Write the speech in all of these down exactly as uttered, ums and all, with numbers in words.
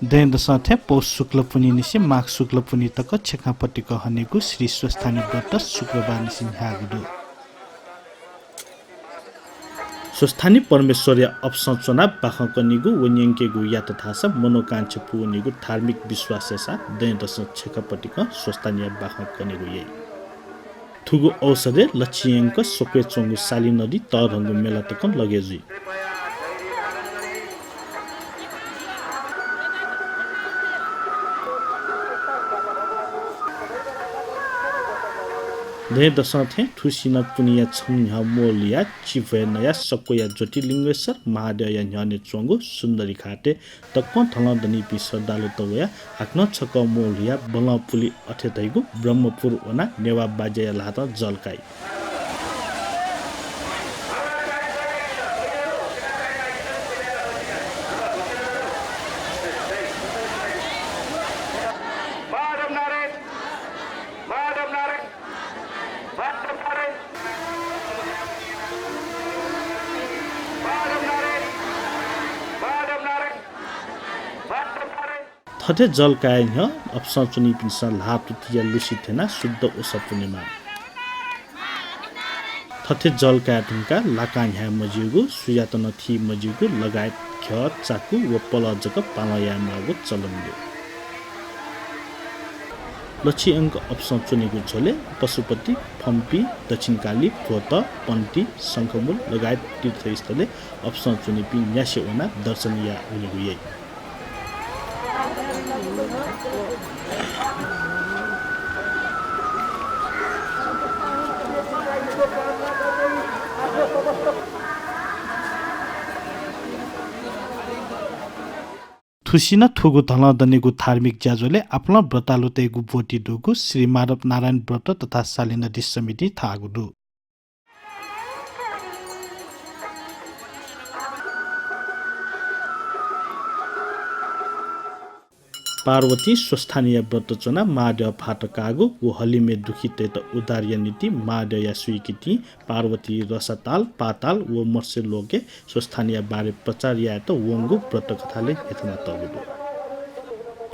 दँय्‌दसं थें पौष शुक्ल पुन्हिनिसें माघ शुक्ल पुन्हि तक छेँखा पतिकं हनेगु श्री स्वस्थानी व्रत शुक्रबारनिसें न्ह्याःगु दु। स्वस्थानी परमेश्वरया अपसं च्वनाः बाखं कनेगु व न्यंकेगु यात धाःसा मनोकांक्षा पूवनीगु धार्मिक विश्वासया साथ दँय्‌दसं छेँखा पतिकं स्वस्थानीया बाखं कनेगु याइ। थुगु अवसरय् लच्छि यंक स्वक्वय् च्वंगु साली नदी तःधंगु मेला तकं लगे जुइ। दँय्‌दसं थें थुसिनं पुन्हिया छम्ह न्ह्यः मोल हुयाः चिभ्वय् नयाः सक्वया ज्योतिर्लिङ्गेश्वर महाद्यःया न्ह्यःने च्वंगु सुन्दरी घाटय् दक्वं धलं दनीपिं श्रद्धालुत वयाः हाकनं छकः मोल हुयाः बलं पुले अथे धइगु ब्रह्मपुर वनाः नेवाः बाज्याया ल्हातं जल काइ। थथे जल काये न्ह्यः अपसं च्वनीपिन्सं ल्हाः तुतिया लुसि थ्यनाः शुद्ध ओसः पुनेमाः। थथे जल काये धुंकाः लाकां न्ह्याये मज्यूगु, सुयातं नं थी मज्यूगु लगायत घ्यः, चाकु व पलः जक पालं यायेमाःगु चलन दु। लच्छि यंक अपसं च्वनेगु झ्वलय् पशुपति, फम्पी, दक्षिणकाली, भ्वत, पन्ति, शंखमूल लगायत तीर्थस्थलय् अपसं च्वनीपिं न्यासि वनाः दर्शन याः वनेगु याइ। थुसिनं थुगु धलं दनेगु धार्मिक ज्याझ्वलय् आपालं व्रतालुतय्‌गु ब्वति दुगु श्री माधव नारायण व्रत तथा शालिनदी समितिं धाःगु दु। पार्वतीं स्वस्थानीया व्रत च्वनाः महाद्यः भाःत काःगु व हलिमय् दुःखीतय्‌त उद्धारया निंतिं महाद्यःया स्वीकृतिं पार्वती रसाताल, पाताल व मर्त्यलोकय् स्वस्थानीया बारे प्रचार यायेत वंगु व्रतकथालय् न्ह्यथनातःगु दु।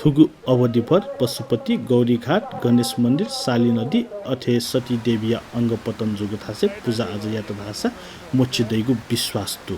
थुगु अवधिभर पशुपति, गौरीघाट, गणेश मन्दिर, शालिनदी अथे सतीदेवीया अंगपतन जूगु थासय् पुजाआजा यात धाःसा मोक्ष दइगु विश्वास दु।